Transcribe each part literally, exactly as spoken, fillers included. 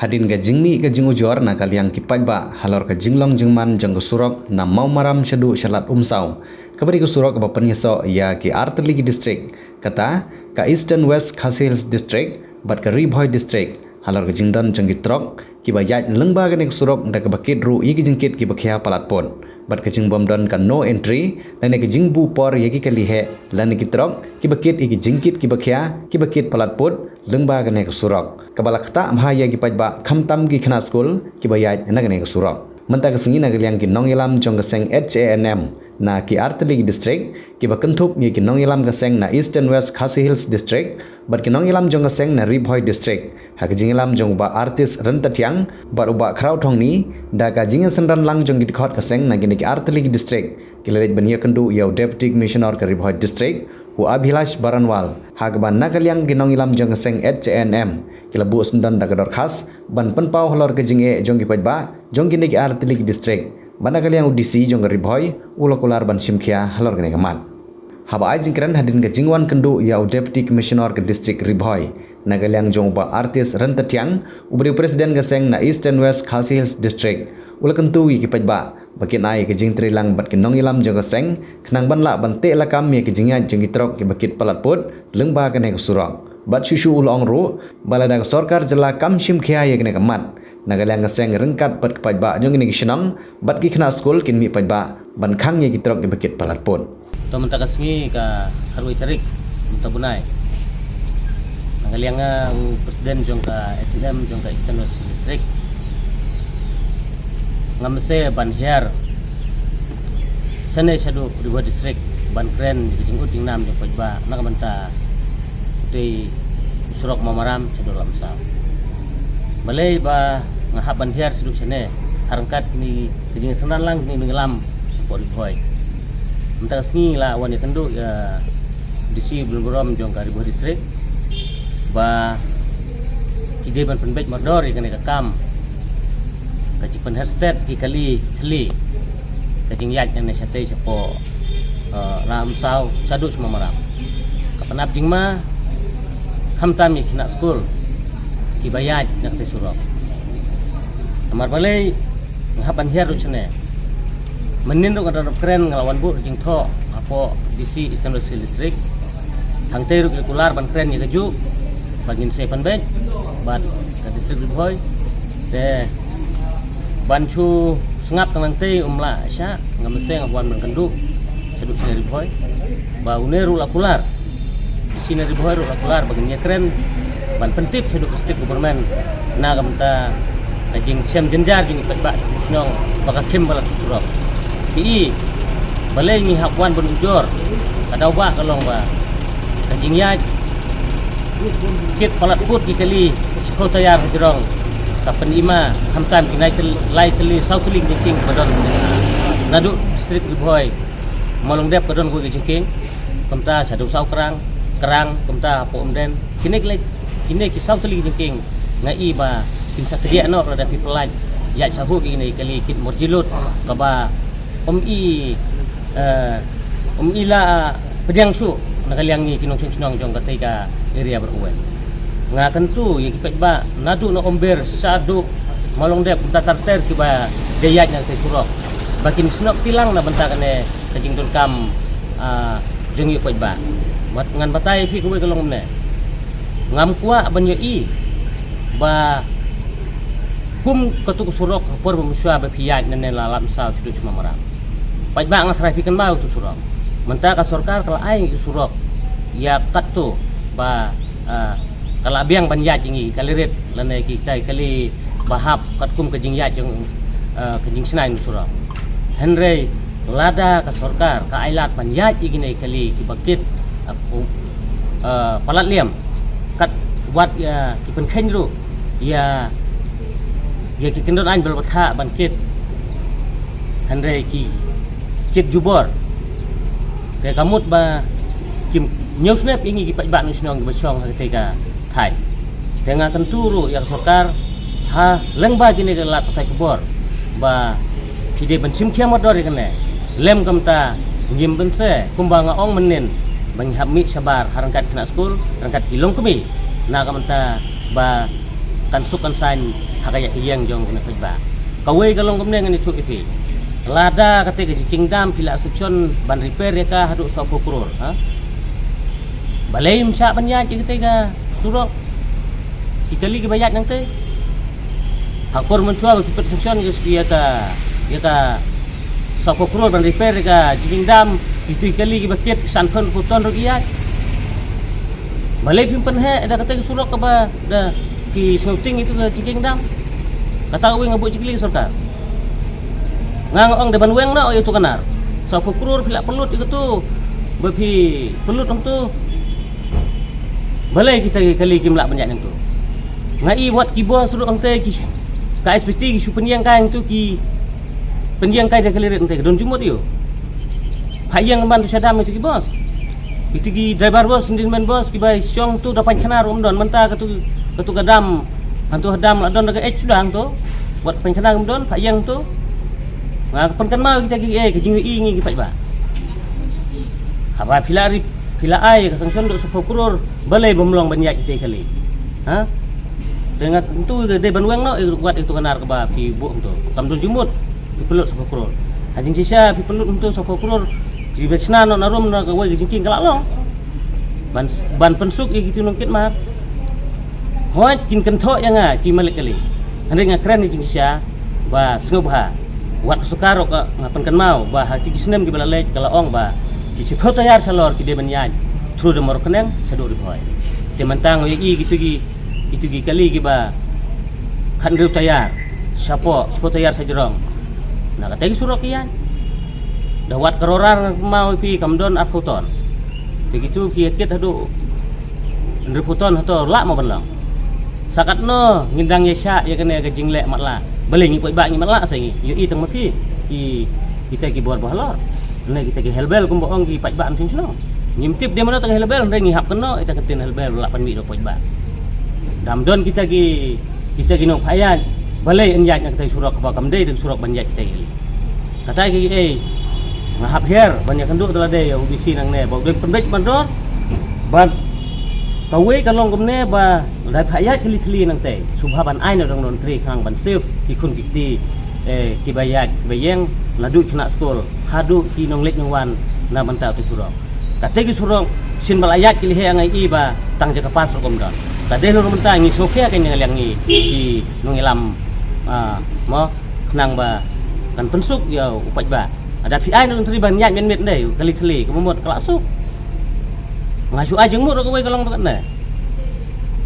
Hadien ka jingmih ka jingujor na ka liang ki paidbah halor ka jinglong jingman jong ka surok na Mawmaram shaduh sha Lad Umsaw, kaba dei ka surok kaba pynïasoh ïa ki artylli ki district, kata ka Eastern West Khasi Hills District bad ka Ri Bhoi District, halor ka jingdon jong ki trok kiba ïaid lyngba kane ka surok da kaba kit ruh ïa ki jingkit kiba khia palat pud. Bad ka jingbym don ka no entry lane ka jingbuh por ïa ki kali heh lane ki trok kiba kit ïa ki jingkit kiba khia kiba kit palat pud lyngba kane ka surok, kaba la ktah bha ïa ki paidbah khamtam ki khynnah skul kiba ïaid na kane ka surok. Mynta ka sngi na ka liang ki nongïalam jong ka seng H A N M na ki artylli ki district kiba kynthup ïa ki nongïalam ka seng na Eastern West Khasi Hills District bad ki nongïalam jong ka seng na Ri Bhoi District, ha ka jingïalam jong u Bah Artist Ryntatiang bad u Bah Khrawthongni, da ka jingïasynran lang jong ki dkhot ka seng na kine ki artylli ki district, ki la leit ban ïakynduh ïa u Deputy Commissioner ka Ri Bhoi District, u Abhilash Baranwal, ha kaba na ka liang ki nongïalam jong ka seng H A N M ki la buh syndon da ka dorkhas ban pynpaw halor ka jingeh jong ki paidbah jong kine ki artylli ki district. Bad na ka liang u D C jong ka Ri Bhoi u la kular ban shim khia halor kane ka mat. Haba ai jingkren hadien ka jingwan kynduh ïa u Deputy Commissioner ka District Ri Bhoi, na ka liang jong u Bah Artist Ryntatiang, uba dei u President ka seng na Eastern West Khasi Hills District, u la kyntu ïa ki paidbah ba kin ai ka jingtreilang bad ki nongïalam jong ka seng khnang ban lah ban teh lakam ïa ka jingïaid jong ki trok kiba kit palat pud lyngba kane ka surok. Bad shuh shuh u la ong ruh ba lada ka sorkar jylla kam shim khia ïa kane ka mat, na ka liang ka seng ryngkat bad ki paidbah jong kine ki shnong bad ki khynnah skul kin mih paidbah ban khang ïa ki trok kiba kit palat pud. To mynta ka sngi ka khatwei tarik mynta bnai, na ka liang nga u President jong ka H A N M jong ka Eastern West District, nga mase ban hiar shane shaduh Ri Bhoi District ban kren ïa ka jingud jingnam jong paidbah na ka bynta utei u surok Mawmaram shaduh Lad Umsaw. Balei ba nga hap ban hiar shaduh shane ha ryngkat kine ka jingsynran lang kine ki nongïalam shapoh Ri Bhoi. Mynta ka sngi la wan ïakynduh ïa u D C Blunburom jong ka Ri Bhoi District ba ki dei ban pynbeit mardor ïa kane ka kam, ka jingpynher stet ki kali thylli, ka jingïaid na ne shatei shapoh, eh, Lad Umsaw shaduh sha Mawmaram. Ka pynap jingma khamtam ïa ki khynnah skul kiba ïaid na katei surok. Namar balei nga hap ban hiar ruh shane? Mynnin ruh nga dang kren, nga la wan buh jingthoh hapoh D C Eastern West Khasi Hills District. Hangtei ruh ki la kular ban kren ïa kajuh ba ngin sa pynbeit bad ka District Ri Bhoi. Te ban shu sngap tang nangtei um lah shah, nga mase nga wan ban kynduh shaduh sha Ri Bhoi ba une ruh la kular, sha Ri Bhoi ruh la kular ba ngin ïakren ban pyntip shaduh ka State Government na ka bynta ka jingshem jynjar jong ki paidbah shnong ba ka khim ba la surok. Phi i, balei ngi hap wan ban ujor? Ka daw ba ka long ba ka jingïaid kit palat pud ki kali shiphew taïar hajrong ka pyni ma khamtam ki nai tyl-, lai tylli saw tylli ki jingkieng ba don naduh District Ri Bhoi. Mawlyngdep ka don kawei ka jingkieng, kumta shaduh Sawkrang, Krang, kumta hapoh Umden. Kine ki lei, kine ki saw tylli ki jingkieng nga i ba kin sa kdiah noh lada phi pynlait ïaid shahuh ïa kine ki kali kit murji lut kaba ym i, eh, ym i la pdiang shuh na ka liang ngi ki nongshong shnong jong katei ka area Bor Uwei. Nga kyntu ïa ki paidbah naduh na Umber shaduh Mawlyngdep, kumta ter ter kiba dei ïaid na katei surok ba kin snoh tilang na bynta kane ka jingdonkam, ah, jong ïa u paidbah. Mat ngan batai ïa phi kawei ka long kumne. Ngam kwah ban ïohi ba kum katu ka surok ha por ba mynshuwa ba phi ïaid na ne Lad Umsaw shaduh sha Mawmaram. Paidbah, nga tharai phi kynmaw ïa katu ka surok. Mynta ka sorkar ka la ai ïa katu ka surok ïa katto ba, ah, ka la biang ban ïaid ïa ngi ki kali rit lane kita ki kali ba hap katkum ka jingïaid jong, eh, ka jingshna ïa u surok. Hynrei lada ka sorkar ka ai lad ban ïaid ïa kine ki kali kiba kit, eh, u, eh, palat liam, kat wat ïa ki pynkheiñ ruh ïa, ïa ki kyndon aiñ ba la bthah ban kit, hynrei ki kit jubor. Te ka mut ba kim ñiew snep ïa ngi ki paidbah nongshong kiba shong ha katei ka thaiñ. Te nga kyntu ruh ïa ka sorkar ha lyngba kine ki lad pathai khubor ba phi dei ban shim khia mardor ïa kane. Lem kumta ngim banse kumba nga ong mynnin ba ngi hap mih shabar ha ryngkat ki khynnah skul, ryngkat ki longkmie, na ka bynta ba kan suk kan saiñ Ha ka ïa ka ïeng jong kane paidbah. Kawei ka long kumne ngan ïathuh ïa phi. Lada kata ka jingdam phi la sanction ban repair ïa ka haduh saphew klur, ha? Balei ym shah ban ïaid ïa kata ka surok? Ki kali kiba ïaid nangta. Ha ka por mynshuwa ba ki pynsanction ïa ka, ïa ka saphew klur ban repair ïa ka jingdam, kito ki kali kiba kit sanphew ton ruh ki ïaid. Balei phim pynheh da kata ka surok kaba da ki sngewtieng ïa ka jingdam? Kata kawei nga buh jingkylli sorkar. Nga nga ong da ban weng noh ïa uto u Kanar. Saphew klur phi la pynlut ïa kato, ba phi pynlut hangto. Balei kita ki kali kim lah ban ïaid hangto? Nga i wat ki bos ruh hangta ki, ka S P T ki shu pynïeng kai hangto, ki pynïeng kai da kali rit hangta, ka don jingmut ïa u. Phah ïeng ban tu sha dam ïa tu ki bos. Ïa tu ki driver bos, sendirian bos, kiba shong tu da painkhana ruh ym don, mynta katu, katu ka dam, hangtu ha dam la don da ka eit suda hangtu. Wat painkhana ym don, phah ïeng tu. Nga pynkynmaw kita ki, eh, ka jingïohi ngi ki paidbah. Haba phi la ri, phi la ai ka sanction duk saphew klur, balei bym long ban ïaid kita ki kali? Ha? Te nga kyntu ka dei ban weng noh, eh, wat ïa tu Kanar kaba phi buh hangtu. Kam don jingmut. Phi pynlut saphew klur. Ha jingshisha phi pynlut hangtu saphew klur. Phi bishna noh na rum na kawei ka jingkieng ka la long. Ban, ban pynsuk ïa kitu nongkit mar. Hooid kin kynthoh ïa nga ki malik kali. Hynrei nga kren ïa jingshisha ba sngewbha. Wat ka sorkar ruh ka nga pynkynmaw ba ha kiti ki snem kiba la leit ka la ong ba ki shiphew taïar shalor ki dei ban ïaid through da Mawryngkneng shaduh Ri Bhoi. Te mynta nga ïohi kitu ki, kitu ki kali kiba khathynriew taïar shapoh, shiphew taïar shajrong. Na kata ki surok ki ïaid. Da wat ka rorar nga kynmaw ïa phi kam don arphew ton. Te kitu ki ïa kit haduh hynriewphew ton hato lah mo ban long. Sa katno ngin dang ïa shah ïa kane ka jingleh matlah. Balei ngi paidbah ngi matlah sa ngi ïohi tang ma phi. Ki, kita ki bor ba halor. Ne kita ki helbel kumba ong ki paidbah ym shym shnong. Ngim tip de mano ta ka helbel, hynrei ngi hap kynnoh ïa ta ka ktien helbel ba lah pynmih da u paidbah. Dam don kita ki, kita ki nongphah ïaid. Balei yn ïaid na kata ka surok kaba kam dei da ka surok ban ïaid kita ki. Kata ka ei, nga hap hiar ban ïakynduh da lade ïa u D C nangne ba u dei pynbeit ban dor. Bad kawei ka long kumne ba lada phah ïaid kali thylli nangtei, sngewbha ban ai na dong don trei khnang ban save ki khun ki kti, eh, kiba ïaid kiba ïeng, naduh khynnah skul haduh ki nongleit nongwan na bynta utu u surok. Kata ki surok shin ba la ïaid ki lehse nga i ba tang jaka pass rukom don. Ka dei ruh mynta ngi sngewkhia ka ïa nga liang ngi ki nongïalam, ah, mo, khnang ba kan pynsuk ïa u paidbah. Lada phi ai na u tynrai ban ïaid mynmiet ndei kali thylli ka mut ka la suk. Nga shu ai jingmut ruh kawei ka long ruh katne.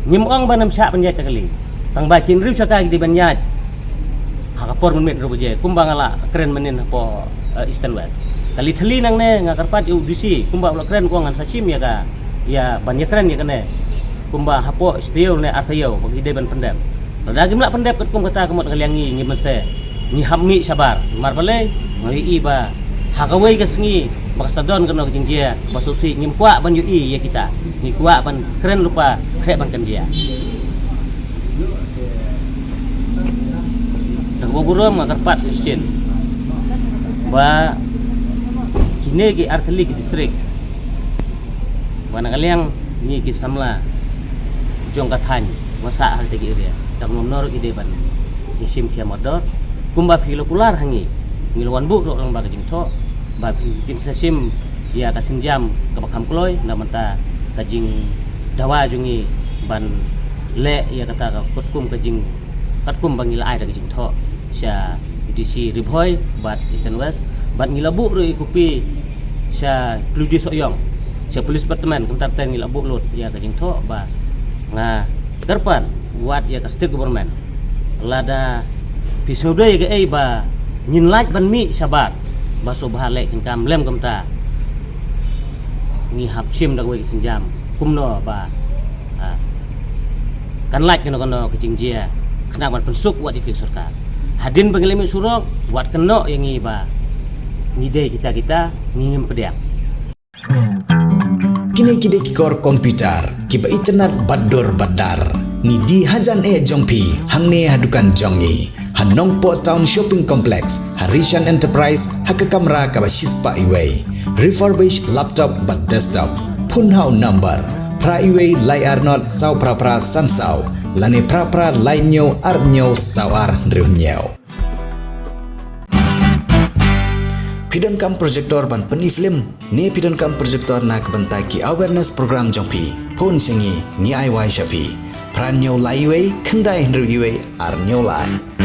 Ngim ong ban ym shah ban ïaid ta kali. Tang ba ki hynriew shaka ki dei ban ïaid ha ka por mynmiet hynriew baje kumba nga la kren mynnin hapoh, eh, East and West. Kali thylli nangne nga kyrpad ïa u D C kumba u la kren, ko ngan sa shim ïa ka, ïa ban ïakren ïa kane. Kumba hapoh shi taïew ne ar taïew ba ki dei ban pyndep. Lada kim lah pyndep katkum kata ka mut ka liang ngi, ngi mynse ngi hap mih shabar. Namar balei? Nga ïohi ba ha kawei ka sngi ba ka sa don kano ka jingjia ba sngewsih, ngim kwah ban ïohi ïa kita. Ngi kwah ban kren lypa, khreh ban kynjia. Da kaba burom nga kyrpad sa shisien ba kine ki artylli ki district ba na ka liang ngi ki samla jong ka thaiñ ba sah ha kata ki area, da kumno ruh ki dei ban ïashim khia mardor. Kumba phi la kular ha ngi, ngi la wan buh ruh lyngba ka jingthoh ba phi kin sa shim ïa ka sienjam kaba kham kloi na bynta ka jingdawa jong ngi ban leh ïa kata ka katkum ka jing, katkum ba ngi la ai da ka jingthoh sha D C Ri Bhoi bad East and West, bad ngi la buh ruh ïa kopi sha Plu D Sohiong, sha Police Department, kumta te ngi la buh lut ïa ka jingthoh ba nga kyrpad wat ïa ka State Government, lada phi sngewdei ïa kaei ba ngin lait ban mih shabar ba sngewbha leh jingkam lem, kumta ngi hap shim da kawei ka sienjam kumno ba, ah, kan lait kano kano ka jingjia khnang ban pynsuk wat ïa ki sorkar. Hadien ba ngi la mih surok, wat kynnoh ïa ngi ba ngi dei kita kita, ngi ngim pdiang. Kine ki dei ki kor computer kiba itynnad bad dur bad dar. Ngi die hajan eh jong phi hangne ha dukan jong ngi ha Nongpoh Town Shopping Complex, ha Rishan Enterprise, ha ka kamra kaba shispah iwei. Refurbish laptop bad desktop. Phone ha u number phra iwei lai ar nod saw phra phra san saw. lane phra phra lai hynñiew ar hynñiew saw ar hynriew hynñiew. Phi donkam projector ban pyni film ne phi donkam projector na ka bynta ki awareness program jong phi? Phone sha ngi, ngi ai wai sha phi. Phra hynñiew lai uwei, khyndai hynriew uwei, ar hynñiew lai.